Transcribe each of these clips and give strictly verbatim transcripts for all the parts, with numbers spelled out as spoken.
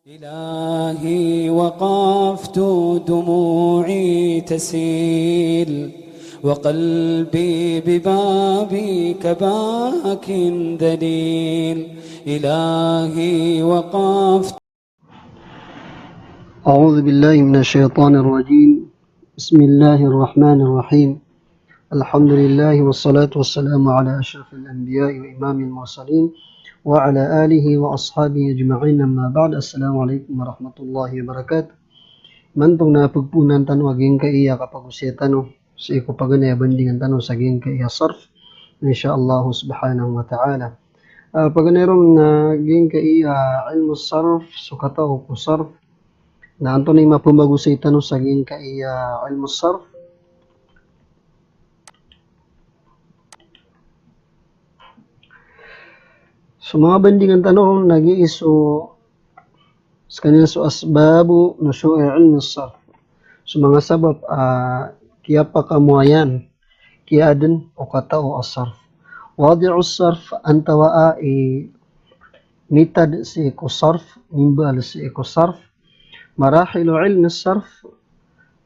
إلهي وقفت دموعي تسيل وقلبي ببابك باك ذليل. إلهي وقفت. أعوذ بالله من الشيطان الرجيم. بسم الله الرحمن الرحيم. الحمد لله والصلاة والسلام على أشرف الأنبياء وإمام المرسلين وعلى آله وأصحابه أجمعين. أما بعد. السلام عليكم ورحمة الله وبركاته. Mantong na pagpunan tano a giyangkaya kapagosay tano sii ko paganay a bandingan tano sa giyangkaya sarf, insha Allah subhanahu wa ta'ala. Ah, paganay ron na giyangkaya ilmu sarf, so katao ko sarf. Na antonaa i mapembagosay tano sa giyangkaya ilmu sarf? So manga bandingan tano ron na giya so Sekaniyan so asbabu nushu'i ilmi sarf. So manga sabap a kiyapakamoayan, kiyaaden o katao a sarf. Wadi'u sarf, antawaa i mitad sii ko sarf, mimbaal sii ko sarf. Marahilu ilmi sarf,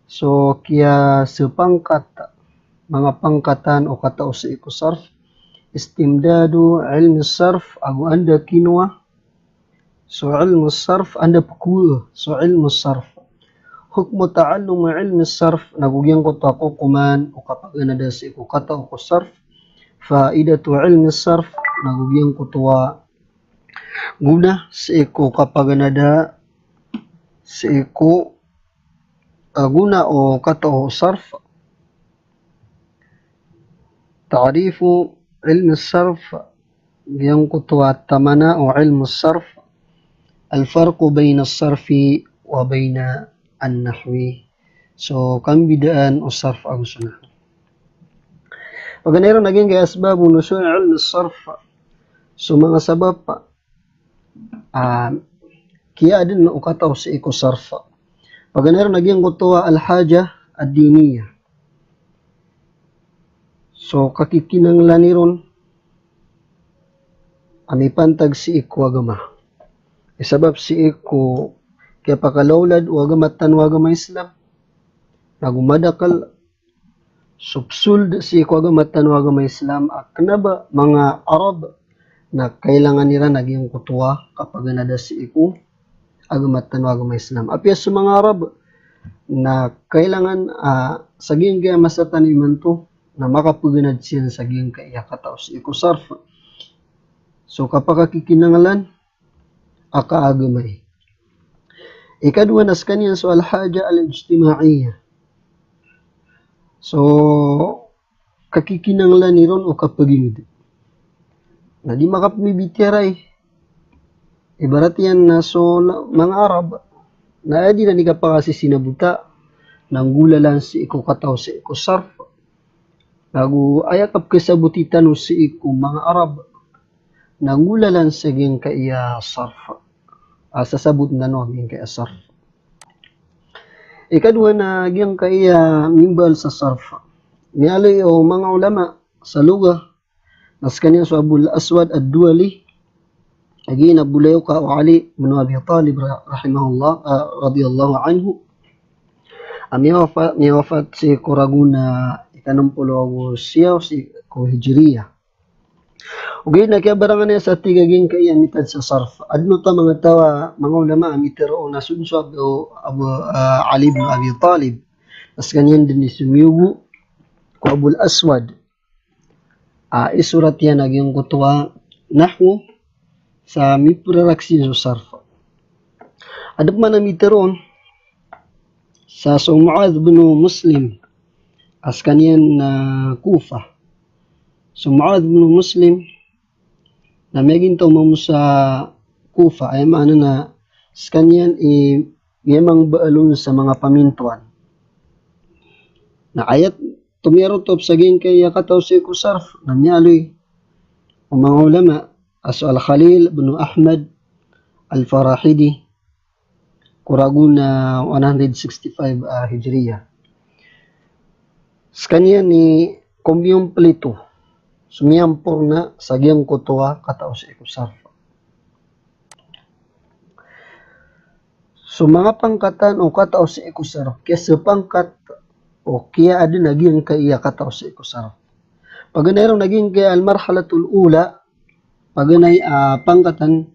so kiyasepangkat, manga pangkatan o katao sii ko sarf. Istimdadu ilmi sarf, ago anda kinowa so ilmu sarf, anda pekowaa so ilmu sarf. Hukmu ta'allumi ilmi sarf, nago giyangkoto a kokoman o kapaganada sii ko katao ko sarf. Faidatu ilmi sarf, nago giyangkoto a gona sii ko kapaganada sii ko, ah, gona o katao sarf. Ta'rifu ilmi sarf, giyangkoto a tamana o ilmu sarf, al-farqu bayna sarfi wa bayna an-nahwi. So kambidaan o sarf ago so nahw. Paganay ron a giyangkaya asbabu nushu'i ilmi sarf. So manga sabap a kiyaaden o katao sii ko sarf. Paganay ron a giyangkoto a al-haja ad-diniya. So kakikinanglan iron a mipantag sii ko agama. Isabap sii ko kiyapakalawlad o agama tano a agama Islam. Nago madakel so pesold sii ko agama tano a agama Islam a kena ba manga Arab na kailangan iran a giyangkoto a kapaganada sii ko agama tano a agama Islam. Apiya so manga Arab na kailangan, ah, sa giyangkaya masa tano imanto na makapaganad siran sa giyangkaya katao sii ko sarf. So kapakakikinanglan a kaagamai. Ikadowa na sekaniyan so al-haja al-ijtimaiya. So kakikinanglan iron o kapaginged. Na di makapembibitiyarai. Ibarat iyan na so na, manga Arab na aya di iran di kapakasisinabota na nggolalan sii ko katao sii ko sarf. Nago aya kapekesaboti tano sii ko manga Arab na nggolalan sa giyangkaya sarf. Ah, sasaboten tano a giyangkaya sarf. Ikadowa na giyangkaya mimbaal sa sarf. Miyaaloy o manga ulama sa lugha na sekaniyan so Abul Aswad Ad-Duwali, lagid a bolayoka o Ali bin Abi Talib ra-, rahimahullah, ah, radiyallahu anhu. A miyawafa-, miyawafat sii ko ragon a ika-nem polo ago siyaw sii ko Hijriya. Ogaid na kiyabarangan iyan sa tig a giyangkaya mitad sa sarf. Aden oto a manga taw a, manga ulama a mitharo on a so, so Abu, Abu, ah, Ali bin Abi Talib. Na sekaniyan den i somiyogo ko Abul Aswad a isorat iyan a giyangkoto a nahwu sa miperaraksi so sarf. Aden pman a mitharo on sa so Muadh bin Muslim a sekaniyan na Kufa. So Muadh bin Muslim na miyagintaw mambo sa Kufa, aya maana na sekaniyan i miyamangbaal on sa manga pamintoan. Na aya tomiyarotop sa giyangkaya katao sii ko sarf na miyaaloy o manga ulama a so Al-Khalil bin Ahmad Al-Farahidi ko ragon a one hundred sixty-five, ah, Hijriya. Sekaniyan i kompiyompleto, so miyampurna sa giyangkoto a katao sii ko sarf. So manga pangkatan o katao sii ko sarf, kiyasapangkat o kiyaadn a giyangkaya katao sii ko sarf. Paganay ron a giyangkaya al-marhalatul ula, paganay a pangkatan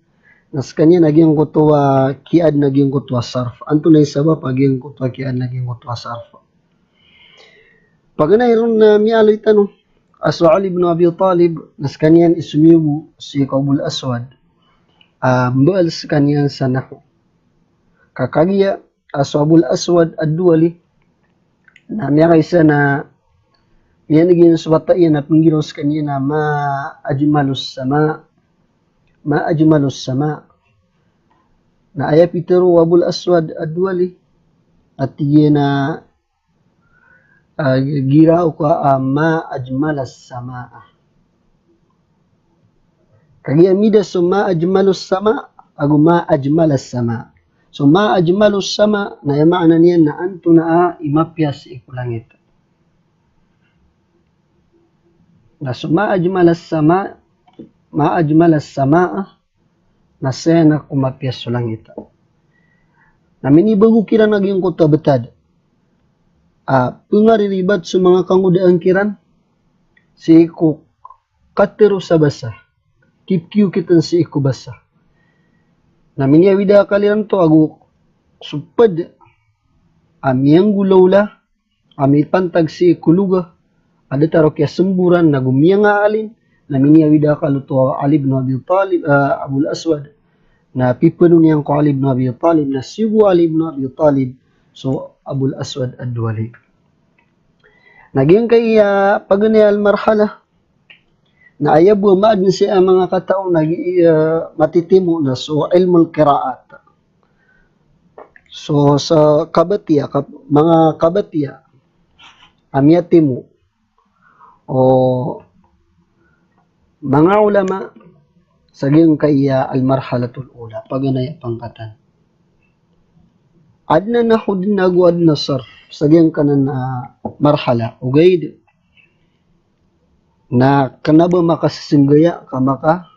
na skaniyan a giyangkoto a kiyaadn a giyangkoto a sarf. Antonaa i sabap a giyangkoto a kiyaadn a giyangkoto a sarf? Paganay ron na miyaaloy tano a so Ali ibn Abi Talib na skaniyan i somiyogo sii ko Abul Aswad a mbaal skaniyan sa nahw. Ka kagiya a so Abul Aswad Ad-Duwali na miyakaisa na miyaneg iyan so wata iyan a pnggiraw skaniyan a ma ajmalus sama, ma ajmalus sama. Na aya pitharo o Abul Aswad Ad-Duwali a tig iyan a ah, giraw ko a ma ajmalas samaa. Kagiya mida so ma ajmalus sama ago ma ajmalas sama. So ma ajmalus sama na aya maana niyan na antonaa i mapiya sii ko langit. Na so ma ajmalas sama, ma ajmalas samaa, na saya na ko mapiya so langit. Na minibago kiran a giyangkoto a btad a pngariribat so manga kangodaan kiran sii ko katharo sa basa, kipkiyo kitn sii ko basa. Na miniyawid a akal iran oto ago so pd a miyanggolawla a mipantag sii ko lugha a datar o kiyasmboran ago miyangaalin, na miniyawid a akal oto o Ali ibn Abi Talib, ah, Abul Aswad. Na piphanon iyan ko Ali ibn Abi Talib, na siyogo o Ali ibn Abi Talib so Abul Aswad Ad-Duwali. Na giyangkaya paganay a al-marhala na aya bo a maadn sii a manga katao na gi-, ah, matitimo na so ilmul qiraat. So sa kabatiya, kab-, manga kabatiya a miyatimo o manga ulama sa giyangkaya al-marhalatul ula, paganay a pangkatan. Adn a nahw dn ago adn a sarf sa giyangkanan a marhala, ogaid na kna ba makasesenggaya ka maka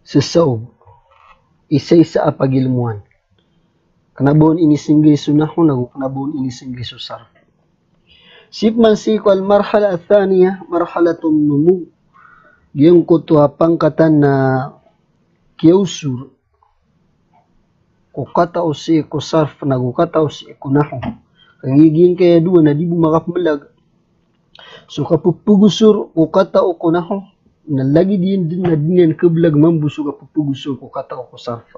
sesaob, isa-isa a pagilmoan. Kna ba on inisenggay so nahw, nago kna ba on inisenggay so sarf. Sii pman sii ko al-marhala ath-thaniya, marhalatun numu. Giyangkoto a pangkatan na kiyaosor ko katao sii ko sarf, nago katao sii ko nahw. Kagiya giyangkaya dowa na di bo makapmblag so kapphagosor ko katao ko nahw, na lagid iyan dn na di niyan khablag mambo so kapphagosor ko katao ko sarf.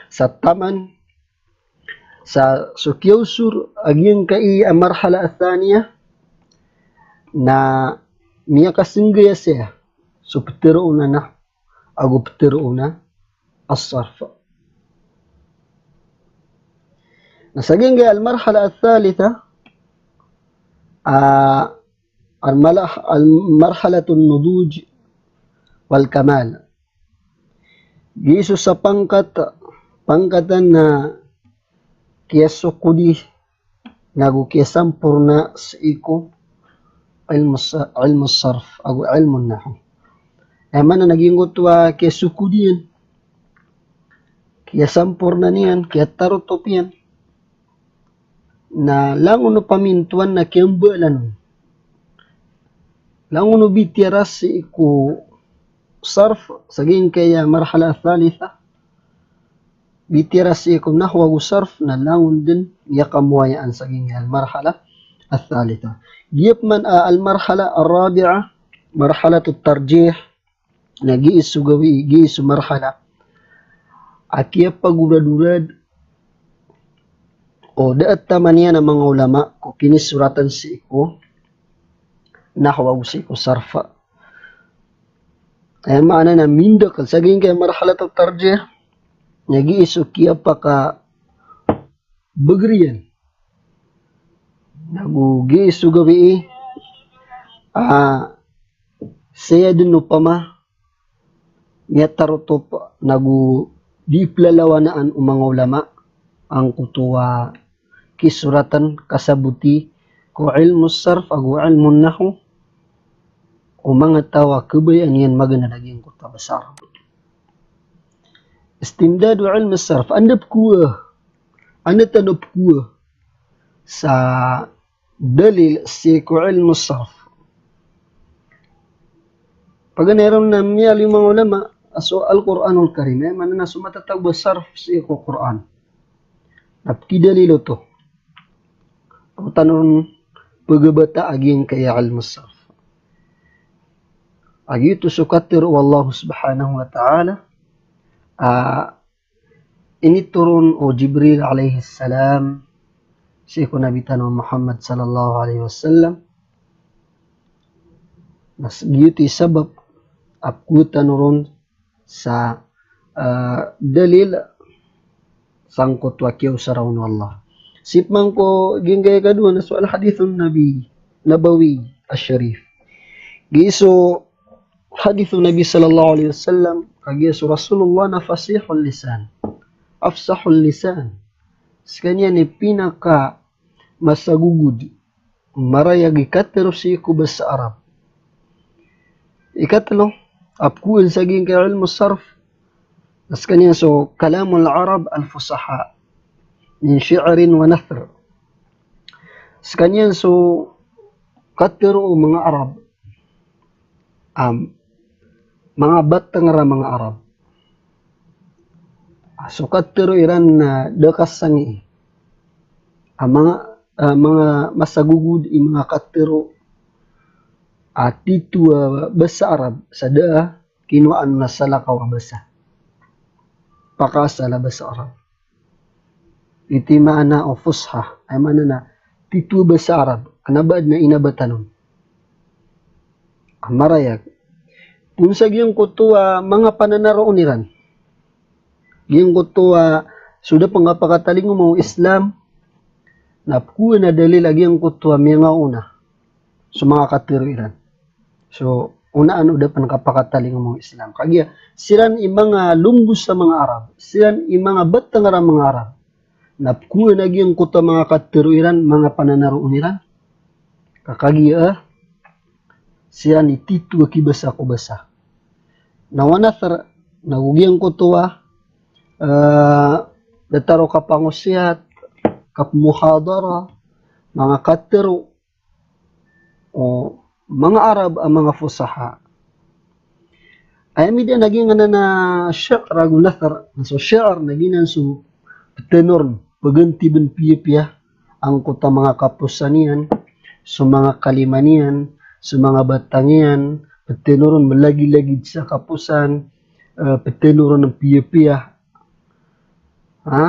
Sa taman sa so kiyaosor a giyangkai a marhala ath-thaniya na miyakasenggaya saya so ptharoon a nahw ago ptharoon a as-sarf. Na sa giyangkai al-marhala ath-thalitha, ah, al-mala-, al-marhalatun nuduj wal kamal. Giya so sa pangkat, pangkatan na kiyasokodi nago kiyasamporna sii ko ilmu sa-, ilmu sarf ago ilmu nahw. Aya maana na giyangkoto a kiyasokodi iyan, kiyasamporna niyan, kiyatarotop iyan, na langon o pamintoan na kiyambaalan on. Langon o bitiyara sii ko sarf sa giyangkai a marhala ath-thalitha, bitiyara sii ko nahw ago sarf na langon dn miyakamoayaan sa giyangkai a marhala ath-thalitha. Giya pman a al-marhala ar-rabi'ah, marhalatut tarjih, na giya so gawii, giya so marhala a kiyapagoradorad o da a taman iyan a manga ulama ko kinisoratan sii ko nahw ago sii ko sarf. Aya maana na mindakl sa giyangkai a marhalatut tarjih, na giya so kiyapakabagr iyan nago giya so gawii a saya dn opama miyatarotop nago di plalawanaan o manga ulama angkoto a kisoratan kasaboti ko ilmu sarf ago ilmu nahw o manga taw a khabayaan iyan maganad a giyangkoto a basa Arab. Istimdadu ilmi sarf. Anda pkowa, anda tano pkowa sa dalil sii ko ilmu sarf. Paganay ron na miyaaloy o manga ulama a so Al-Qur'anul Karim, aya maana na so matatago a sarf sii ko Qur'an, na pkidalil oto. Ago tano ron pagabata a giyangkaya ilmu sarf. A giyoto so katharo o Allah subhanahu wa ta'ala a initoron o Jibril alayhis salam sii ko Nabi tano Muhammad sallallahu alayhi wasallam. Na giyoto i sabap a pkowa tano ron sa, ah, dalil sangkoto a kiyaosara on o Allah. Sii pman ko giyangkaya kadowa na so al-hadithun nabi, nabawi asy-syarif. Giya so hadith o Nabi sallallahu alayhi wasallam, kagiya so Rasulullah na fasihul lisan, afsahul lisan. Skaniyan i pinakamasagogod, marayag i katharo sii ko basa Arab. Ikatlo a pkowan sa giyangkaya ilmu sarf, na skaniyan so kalamul Arab al-fusaha min shi'rin wa nathr. Skaniyan so katharo o manga Arab, am, manga batang ra manga Arab. A so katharo iran na da kasangii a manga, a manga masagogod i manga katharo a titho a basa Arab sa da a kinowaan na salakaw a basa. Pakaasal a basa Arab. Ito i maana o fusha, aya maana na titho a basa Arab, kna ba adn a inabatan on a marayag. Poon sa giyangkoto a manga pananaroon iran. Giyangkoto a so da pn kapakatalingoma o Islam, na pkowan a dalil a giyangkoto a miyangaoona so manga katharo iran. So, onaan o da pn kapakatalingoma o Islam. Kagiya siran i manga lombos a manga Arab, siran i manga batang ra manga Arab. Na pkowan a giyangkoto a manga katharo iran, manga pananaroon iran, ka kagiya siran i titho a kibasa ko basa. Na wa nathr, na go giyangkoto a, eh, datar o kapangosiyat, kapmuhadara, manga katharo o manga Arab a manga fusaha. Aya midaan a giyanan a shi'r ago nathr, na so shi'r na giyanan so ptharoon, pganti bn piyapiya angkoto a manga kaposan iyan, so manga kalima niyan, so manga batang iyan, ptharoon mlagilagid sa kaposan, eh, ptharoon piyapiya. Ha?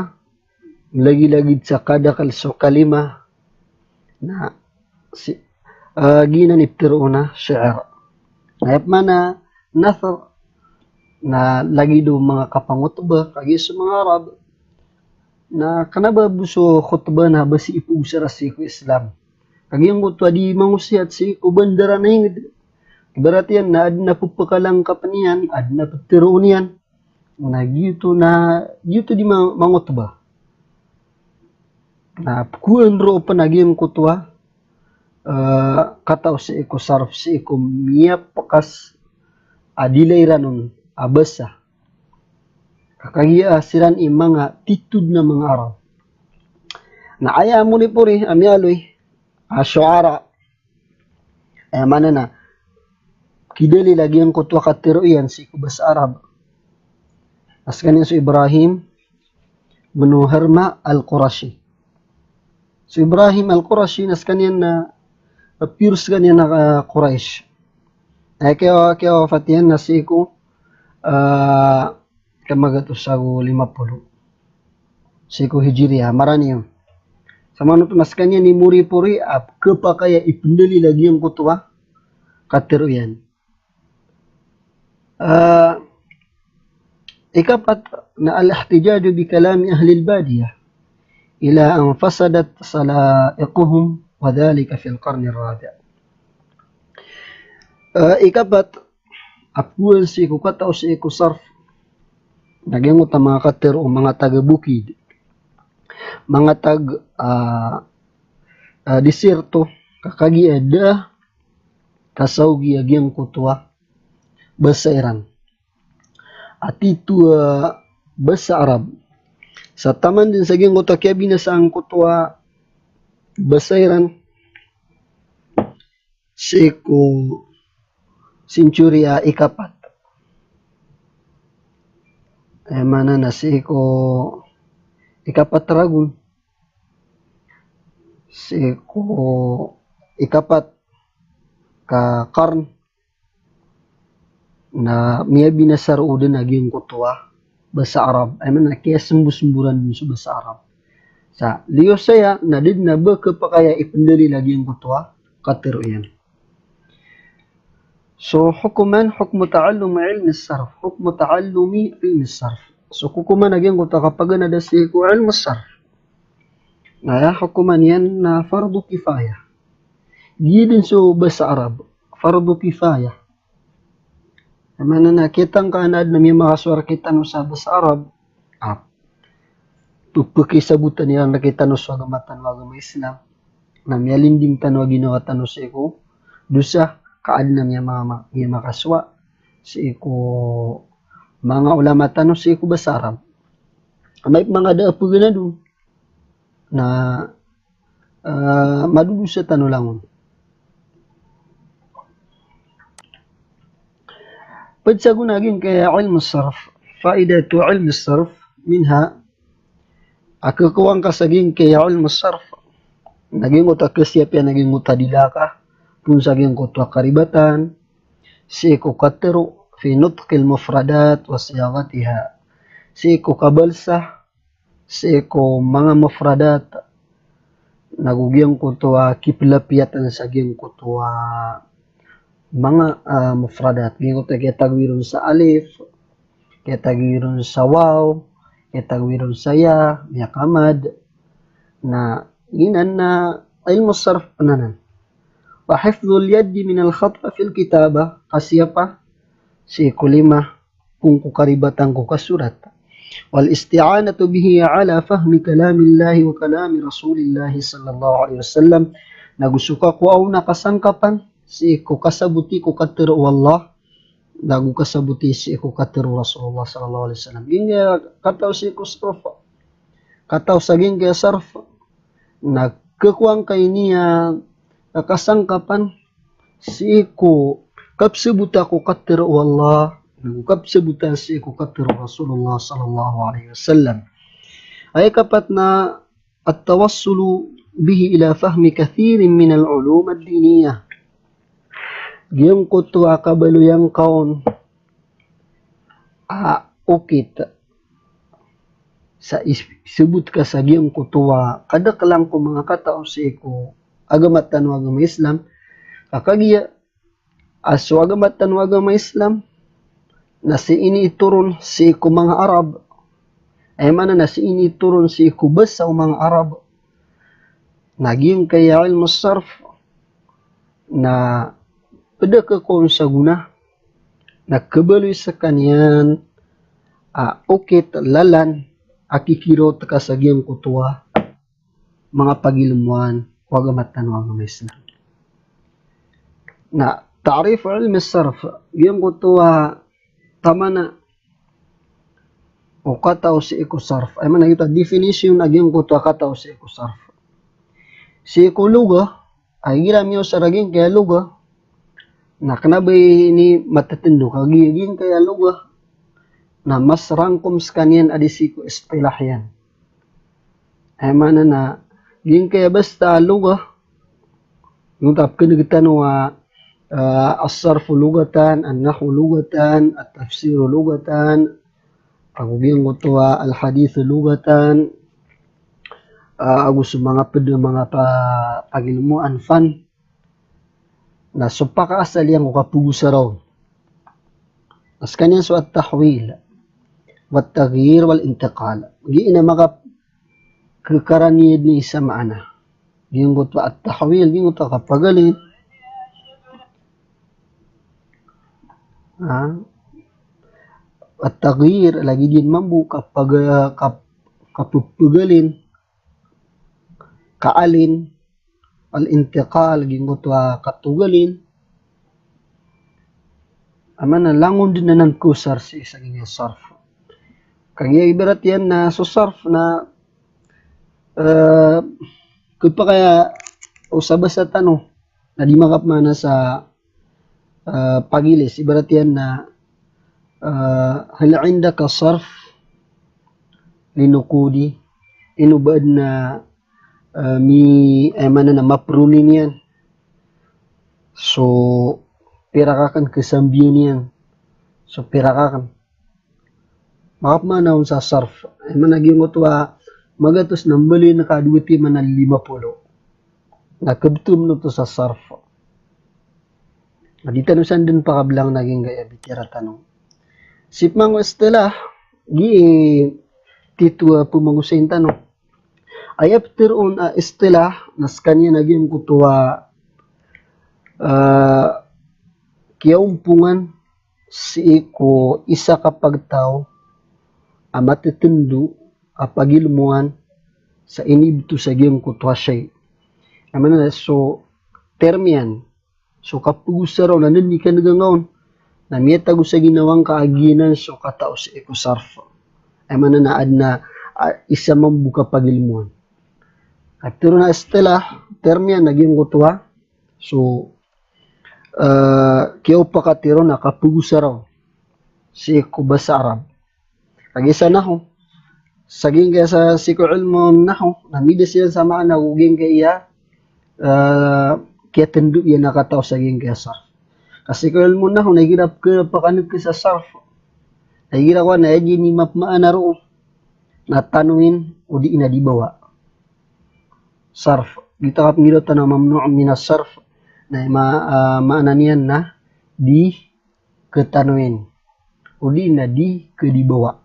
Lagilagid sa kadakl so kalima. Na si, ah, giyanan i ptharoon a shi'r. Na aya pman a nathr na lagid o manga kapangotba, kagiya so manga Arab na kna ba bo so khotba na ba sii ipogosara sii ko Islam. Kagiya giyangkoto a di mangosiyat sii ko bandar a ingd. Ibarat iyan na adn a pphakalangkapn iyan, adn a ptharoon iyan. Na giyoto na, giyoto di ma-, mangotba. Na pkowan roo pn a giyangkoto a, eh, katao sii ko sarf, sii ko miyapkas a dila iran on a basa. Ka kagiya siran i manga titho dn a manga Arab. Na aya moripori a miyaaloy a shu'ara. Aya maana na kidalil a giyangkoto a katharo iyan sii ko basa Arab. Na skaniyan so Ibrahim bin Harmah Al-Qurashi. So Ibrahim Al-Qurashi na skaniyan na, ah, pure skaniyan na, ah, Quraysh. Aya kiya, kiyawafat iyan na sii ko, ah, kama gatos ago lima polo sii ko Hijriya, marani on. Sa manoto na skaniyan i moripori a khapakay a ipndalil a giyangkoto a katharo iyan. Ah, ikapat na al-ihtijaju bi kalami ahlil badiyah ila an fasadat salaiquhum wa dhalika fil qarni rabi'. Ah, ikapat a pkowan sii ko katao sii ko sarf na giyangkoto a manga katharo o manga taga bukid, manga tag, ah, ah, desierto, ka kagiya da kasaogi a giyangkoto a basa iran. A titho a basa Arab. Sa taman dn sa giyangkoto a kiyabinasa angkoto a basa iran sii ko century a ikapat. Aya maana na sii ko ikapat ragon. Sii ko ikapat ka karn na miyabinasa roo dn a giyangkoto a basa Arab. Aya maana na kiyasmbosmboran dn so basa Arab. Sa liyo saya na da dn a ba khapakay a ipndalil a giyangkoto a katharo iyan. So hukuman, hukmu ta'allumi ilmi sarf. Hukmu ta'allumi ilmi sarf. So hukuman a giyangkoto a kapaganada sii ko ilmu sarf. Na aya hukuman iyan na fardu kifaya. Giya dn so basa Arab, fardu kifaya. Aya maana na kitangka a adn a miyamakasowa rktano sa basa Arab, a, pphakisabota iran rktano so agama tano a agama Islam, na miyalinding tano a ginawa tano sii ko dosa, ka adn a miyama-, miyamakasowa sii ko manga ulama tano sii ko basa Arab. Amay pman ka da a pganado na, ah, madodosa tano langon. Pd sa gona giyangkaya ilmu sarf, faidatu ilmi sarf, minha, a khakowa ngka sa giyangkaya ilmu sarf na giyangkoto a khasiyap iyan a giyangkoto a dila ka phoon sa giyangkoto a karibatan sii ko katharo, fi nutqil mufradat wa siyaghatiha, sii ko kabalsa sii ko manga mufradat, nago giyangkoto a kiplapiyatan sa giyangkoto a manga, ah, mufradat. Giyangkoto a kiyatagowi ron sa alif, kiyatagowi ron sa waw, kiyatagowi ron sa ya, miyakamad. Na giyanan na ilmu sarf pn anan. Wa hifdhul yaddi minal khata' fil kitabah, kasiyapa sii ko lima phoon ko karibatan ko kasorat. Wal isti'anatu bihi ala fahmi kalamillahi wa kalami Rasulillahi sallallahu alaihi wasallam. Nago so kakowa on a kasangkapan sii ko kasaboti ko katharo o Allah, nago kasaboti sii ko katharo o Rasulullah sallallahu alaihi wasallam. Giyangkaya kataw sii ko sarf. Kataw sa giyangkaya sarf na khakowa ngka ini a kasangkapan sii ko kapsabota ko katharo o Allah, nago kapsabota sii ko katharo o Rasulullah sallallahu alaihi wasallam. Aya kapat na at-tawassulu bihi ila fahmi kathirin minal ulum ad-diniyah. Giyangkoto a kabaloy angka on a okit sa is-, isabot ka sa giyangkoto a kadaklan ko manga katao sii ko agama tano a agama Islam, ka kagiya a so agama tano a agama Islam na sii initoron sii ko manga Arab. Aya maana na sii initoron sii ko basa o manga Arab. Na giyangkaya ilmu sarf na pd a khakowa on sa gona na khabaloy skaniyan a okit, lalan a kikirot ka sa giyangkoto a manga pagilmoan ko agama tano a agama Islam. Na ta'rif ilmi sarf, giyangkoto a tamana o katao sii ko sarf. Aya maana giyangkoto a definition a giyangkoto a katao sii ko sarf. Sii ko lugha, a igira miyaosar a giyangkaya lugha na kna ba ini matatndo ka giya giyangkaya lugha na mas rangkom skaniyan a di sii ko istilah iyan. Aya maana na giyangkaya basta a lugha, giyangkoto a pkhan'g tano a, ah, as-sarfu lughatan, an-nahwu lughatan, at-tafsiru lughatan, ago giyangkoto a al-hadithu lughatan, ah, ago so manga pd, manga pa-, pagilmoan, fan. Na so pakaasal iyan ko kapagosara on na skaniyan so at-tahwil, wat-taghyir, wal-intiqal. Giya ini a makap-, khakarani dn sa maana. Giyangkoto a at-tahwil, giyangkoto a kapagalin. Ha? At-taghyir, lagid iyan mambo, kapaga-, kap-, kapapagalin, kaalin, al-intiqal, giyangkoto a katogalin. Aya maana langon dn anan kaosar sii sa giyangkaya sarf. Kagiya ibarat iyan na so sarf na, eh, kepakay o sa basa tano na di makapmaana sa, eh, pagilis. Ibarat iyan na, eh, "Hal indaka sarf linuqudi?" Ino ba adn a, eh, mi, eh, maana na maproni niyan so pirak akn, kesambiyan iyan so pirak akn. Makapmaana on sa sarf. Aya maana giyangkoto a magatos na mbaloy ngka a dowa timan a lima polo. Na kebethowan oto sa sarf. Na di tano san den pakabilang na giyangkaya bitiyara tano. Sii pman ko istilah, gii titho a pemagosayin tano. Aya petharoon a istilah, na sekaniyan a giyangkoto a, eh, kiyaompongan sii ko isa ka pagtaw a matetendo a pagilmoan sa inibto sa giyangkoto a shay. Aya maana na so term iyan, so kapegosara on na den i kanega ngka on, na miyatago sa ginawa ngka a giyanan so katao sii ko sarf. Aya maana na adn a, a, isa mambo ka pagilmoan. Katharo na istilah, term iyan a giyangkoto a so, eh, kiyaopakatiro na kapegosara on sii ko basa Arab. Kagiya sa nahu, sa giyangkaya sa sii ko ilmu nahu, na mida siran sa maana o giyangkaya, eh, kiyatendo iyan a katao sa giyangkaya sarf. Ka sii ko ilmu nahu na igira pke-, pakaneg ka sa sarf, na igira kowan na aya dii mapmaana roo na tanwin odi na di bawa. Sarf. Giyoto a kapnggiraw tano a mamnu' min as-sarf. Na ma-, ah, maana niyan na di ketanwin odi na di kedibawa.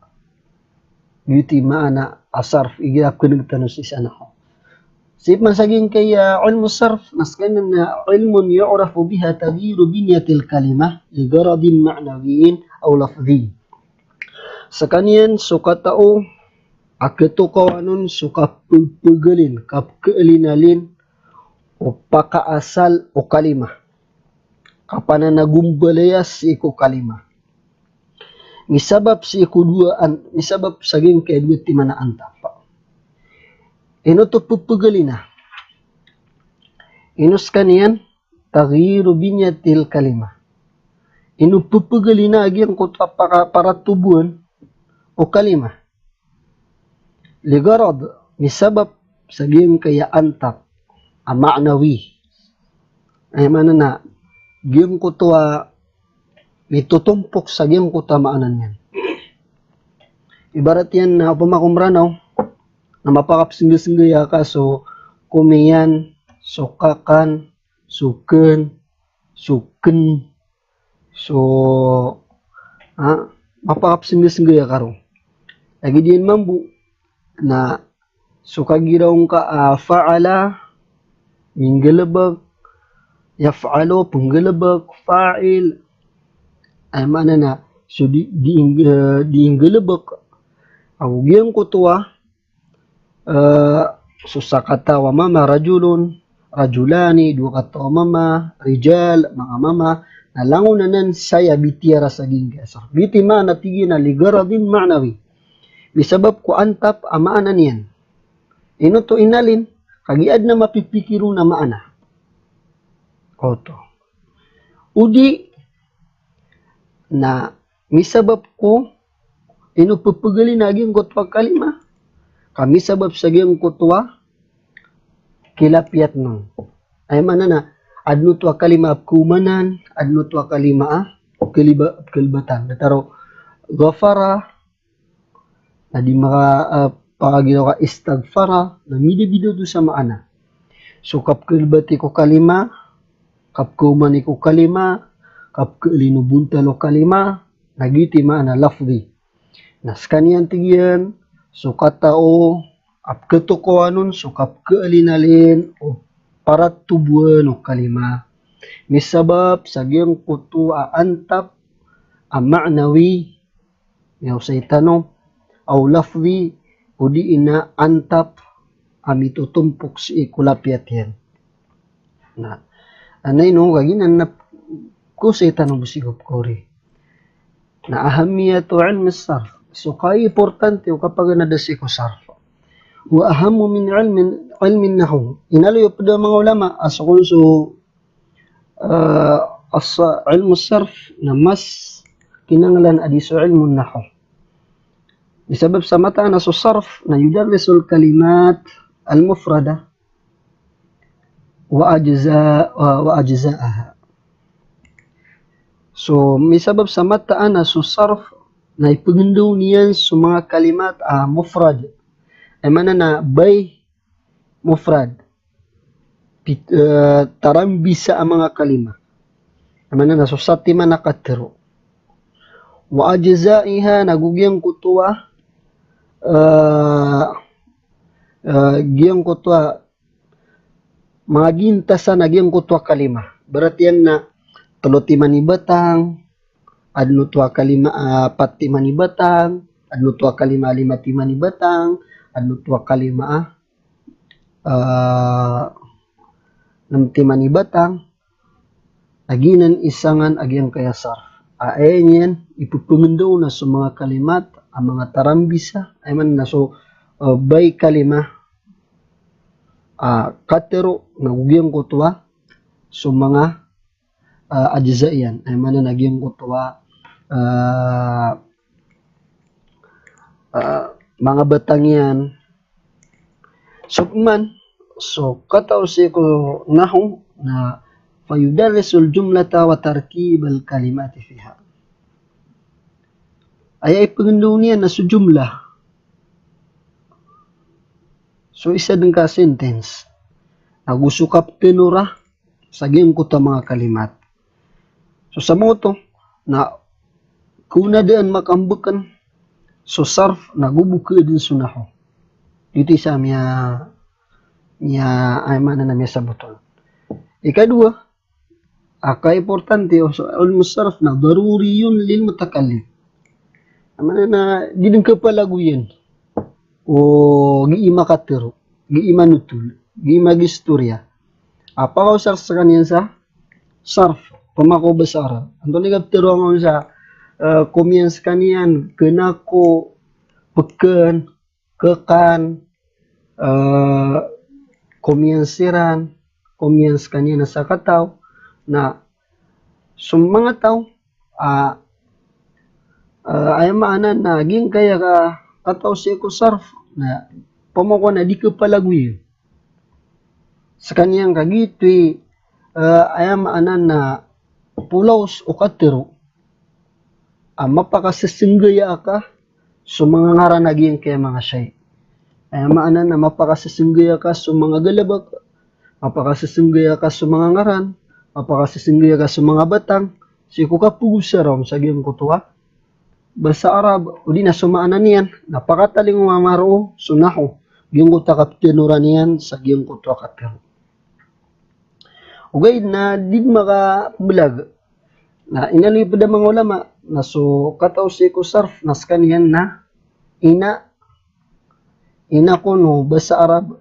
Giyoto i maana a sarf, igira pkeneg tano sii sa nahu. Sii pman sa giyangkaya ilmu sarf, na sekaniyan na ilmun yu'rafu biha taghyiru binyatil kalimah li gharadin ma'nawiyyin aw lafdhiyyin. Sekaniyan so katao a ketokawan on so kapepegalin, kapekealinalin o pakaasal o kalima. Kapananagombalaya sii ko kalima. Misabap sii ko dowa an-, misabap sa giyangkaya dowa timan a antap. Ino oto pepegalina? Ino sekaniyan taghyiru binyatil kalimah. Ino pepegalina a giyangkoto a paka-, paratoboan o kalima. Li gharad, misabap sa giyangkaya antap a ma'nawi. Aya maana na giyangkoto a mitotompok sa giyangkoto a maana niyan. Ibarat iyan na opama ko Mranaw, na mapakapsenggasengga aya ka so komiyan, so kakan, so ken, so ken, so, ha, mapakapsenggasengga aya ka roo. Lagid iyan mambo na so kagiraw ngka a fa'ala, minggalebek, yaf'alu, penggalebek, fa'il. Aya maana na so di, di, eh, di inggalebek. Ago giyangkoto a, eh, so sakataw a mama, rajulun, rajulani, dowa kataw a mama, rijal, manga mama, na langon anan saya bitiyara sa giyangkaya sarf. Giyoto i maana, tig iyan a li gharadin ma'nawi. Misabap ko antap a maana niyan. Ino oto inalin, kagiya aden a mapipikir on a maana. Oto. Odi na misabap ko, ino pepegalina a giyangkoto a kalima, ka misabap sa giyangkoto a kilapiyat on. Aya maana na, aden oto a kalima a pekaomanan, aden oto a kalima a keliba-, kelibatan. Datar o ghafara, na di maka, ah, pakagiraw ka istaghfara, na midabida oto sa maana. So kapekelibat i ko kalima, kapekaomani ko kalima, kapekealin o bontal o kalima, na giyoto i maana lafzi. Na sekaniyan, tig iyan, so katao a peketokawan on so kapekealinalin o paratoboan o kalima. Misabap sa giyangkoto a antap a ma'nawi, miyaosay tano, aw lafzi, odi na antap a mitotompok sii ko lapiyat iyan. Na, anay no, kagiya na, na, ko sii tano bo sii ko pekori. Na ahamiyatu ilmi sarf. So kaimportante o kapaganad sii ko sarf. Wa ahammu min ilmin, ilmin nahw. Inaloy o pd o manga ulama a so kon so, ah, as-, ilmu sarf na mas kinanglan a di so ilmu nahw. Di sabap sa mataan a so sarf na yudarrisul kalimat al-mufrada wa ajza-, wa, wa ajza'aha. So, misabap sa mataan a so sarf na ipngndaw niyan so manga kalimat a mufrad. Aya maana na bay mufrad. Pit-, eh, tarambisa a manga kalima. Aya maana na so satiman a katharo. Wa ajza'iha na go giyangkoto a, eh, eh, giyangkoto a manga gintasan a giyangkoto a kalima. Ibarat iyan na tlo timan i batang, adn oto a kalima, ah, pat timan i batang, adn oto a kalima lima timan i batang, adn oto a kalima, ah, nem timan i batang. Na giyanan i sangan a giyangkaya sarf. A aya niyan ipepngndaw na so manga kalimat a manga tarambisa, aya maana na so, eh, bay kalima a katharo na go giyangkoto a so manga, ah, ajza iyan. Aya maana na giyangkoto a, ah, ah, manga batang iyan. So pman, so kataw sii ko nahw na fayudarrisul jumlata wa tarkibal kalimati fiha. Aya ipngndaw niyan na so jumlah. So isa dn ka sentence. Ago so kapthanora sa giyangkoto a manga kalimat. So sa manga oto na kona daan makambkn so sarf na go bo kdn so nahw. Giyoto i isa a miya, miya, aya maana na miyasabot on. Ikadowa, a kaimportante o so ilmu sarf na daruriyun lil mutakallim. Aya maana na di dn kapalagoyan o gii makatharo, gii manothol, gii mag-istorya. A pakaosar skaniyan sa sarf, pama ko basa Arab. Antonaa i kaptharoa ngka on sa, eh, komiyan skaniyan, kna ko, pkan, kkan, eh, komiyan siran, komiyan skaniyan a sakataw, na so manga taw, ah, ah, aya maana na giyangkaya ka, kataw sii ko sarf, na pama ko na di kapalagoyan. Skaniyan ka giyoto i, eh, aya maana na polaos o katharo a mapakasasnggayaa ka so manga ngaran a giyangkaya manga shay. Aya maana na mapakasasnggayaa ka so manga galbk, mapakasasnggayaa ka so manga ngaran, mapakasasnggayaa ka so manga batang, sii ko kapagosara on sa giyangkoto a basa Arab, odi na so maana niyan na pakatalingoma roo so nahw, giyangkoto a kapthanora niyan sa giyangkoto a katharo. Ogaid na di dn makapmblag. Na inaloy pd a manga ulama na so kataw sii ko sarf na skaniyan na ina, ina kon o basa Arab,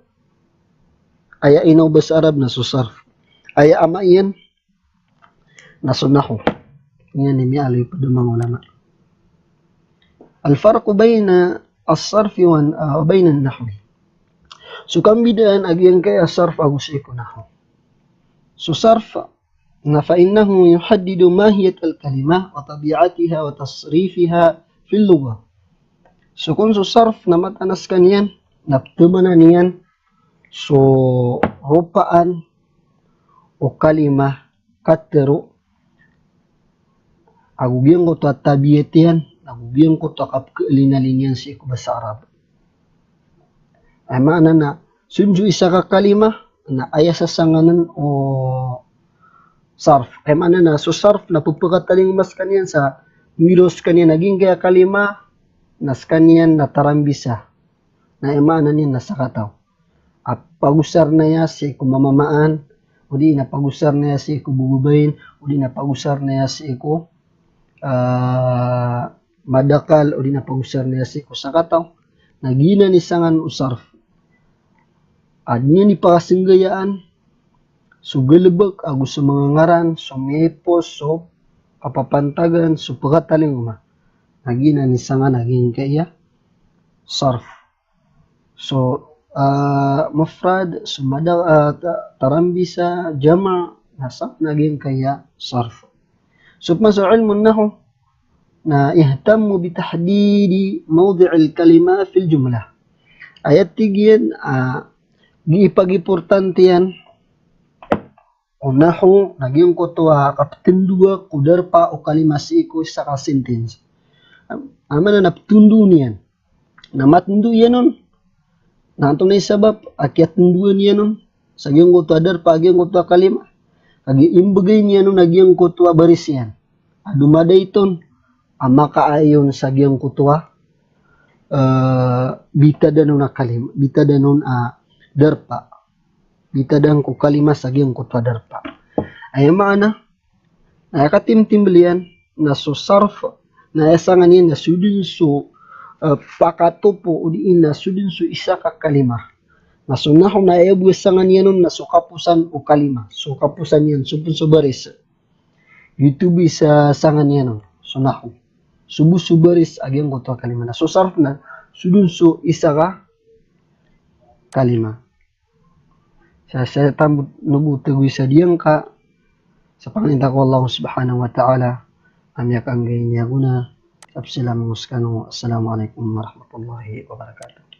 aya ina o basa Arab na so sarf. Aya ama iyan na so nahw. Giyanan i miyaaloy pd o manga ulama. Al-farqu bayna as-sarfi wa, ah, bayna an-nahwi. So kambidaan a giyangkaya sarf ago sii ko nahw. So sarf na fa innahu yuhaddidu mahiyatal kalimah wa tabi'atiha wa tasrifiha fil lughah. So kon so sarf na mataan a skaniyan na pthaman iyan so ropaan o kalima katharo, ago giyangkoto a tabiat iyan, ago giyangkoto a kapkhalinalin iyan sii ko basa Arab. Aya maana na, so isa ka kalima, na aya sasanganan o sarf. Aya maana na, so sarf na pphakatalingoma skaniyan sa, milo skaniyan a giyangkaya kalima, na skaniyan na tarambisa. Na aya maana niyan na sakataw a pagosarn aya sii ko mamamaan, odi na pagosarn aya sii ko bababain, odi na pagosarn aya sii ko, ah, madakl, odi na pagosarn aya sii ko sakataw. Na giyanan i sangan o sarf. A di niyan ipakasnggayaan so galbk ago so manga ngaran, so miyaipos, so kapapantagan, so pkatalingoma. na giyanan i sangan a giyangkaya sarf. So, ah, mufrad, so mada, ah, ta-, tarambi sa jama', na sangan a giyangkaya sarf. So pman so ilmu nahw, na ihtammu bi tahdidi mawdi'il kalima fil jumlah. Aya tig iyan, ah, ipagimportantiyan o nahw na giyangkoto a kaptndoa ko darpa o kalima sii ko isa ka sentence. Am-, aya maana na ptndo niyan. Na matndo iyan on. Na antonaa i sabap a kiyatndoan iyan on sa giyangkoto a darpa a giyangkoto a kalima? Kagiya imbgay niyan on a giyangkoto a baris iyan a domadait on a makaayon sa giyangkoto a, eh, bitadan on a kalima, bitadan on a darpa. Bitadan ko kalima sa giyangkoto a darpa. Aya maana, na aya katimtimbl iyan na so sarf, na aya sangan iyan na so dn so, eh, pakatopo odi na so dn so isa ka kalima. Na so nahw na aya bo a sangan iyan on na so kaposan o kalima, so kaposan iyan, so pn so baris. Giyoto bo i sa-, sangan iyan on, so nahw. So bo so baris a giyangkoto a kalima. Na so sarf na so dn so isa ka kalima. Sa, sa tambo, nobo tagoy sa diyangka, sa pangninta ko Allah subhanahu wa ta'ala, a miyakanggay niyan ko na, sa psilamang skano. Assalamu alaikum warahmatullahi wabarakatuh.